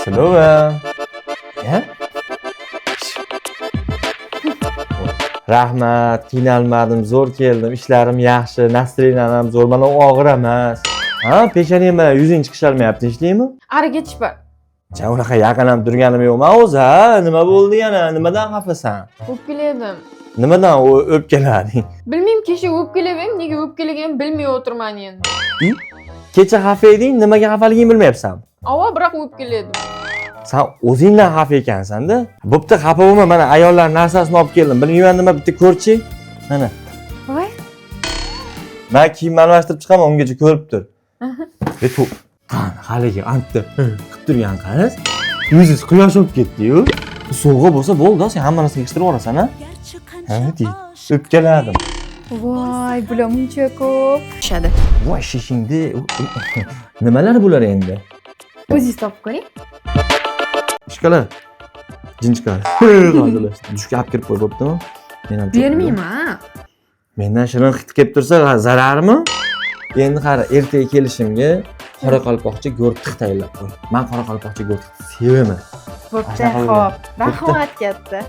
Silovim. Ya? Rahmat, qiynalmadim, zo'r keldim, ishlarim yaxshi, настроением ham zo'r, mana og'ir emas. Ha, peshonang bilan yuzing chiqisholmayapti, ishlaymi? Ariga chiqma. Ja, unaqa yaqin ham turganim yo'q man o'zi, ha? Nima bo'ldi yana? Nimadan xafasan? O'pkaladim. Nimadan o'pkalading? Bilmayman, kecha o'pkaladim, nega o'pkalaganimni bilmay o'tirman endi. Kecha xafa eding, nimaga xafaligingni bilmayapsan. Avo, biroq o'pkaladim. San o'zingdan xafa ekansan-da. Bo'pti, xafa bo'lma, mana ayollar narsasini olib keldim. Bilmayman nima, bitta ko'rchi. Mana. Voy. Men kiyimni almashtirib chiqaman, ungacha ko'rib tur. E to qani haligi anta qilib turgan qiz. Yuzingiz quyosh bo'lib ketdi-yu. Sovg'a bo'lsa bo'ldi, sen hamma narsani yig'ishtirib yuborasan, a? Ha, deydi. O'pkaladim. Voy, bular muncha ko'p. Tushadi. Voy shishingni. Nimalar bular endi? O'zingiz topib ko'ring. Ishqala. Jin chiqar. Hazillashdim. Dushga olib kirib qo'y, bo'ptimi? Men ham Bermayman. Mendan shirin hid kelib tursa zararmi? Endi qara, ertaga kelishimga qoraqalpoqcha go'rtiq tayyorlab qo'y. Men qoraqalpoqcha go'rtiqni sevaman. Bo'pti, Shunaqa xo'p. bo'lgan. Rahmat katta.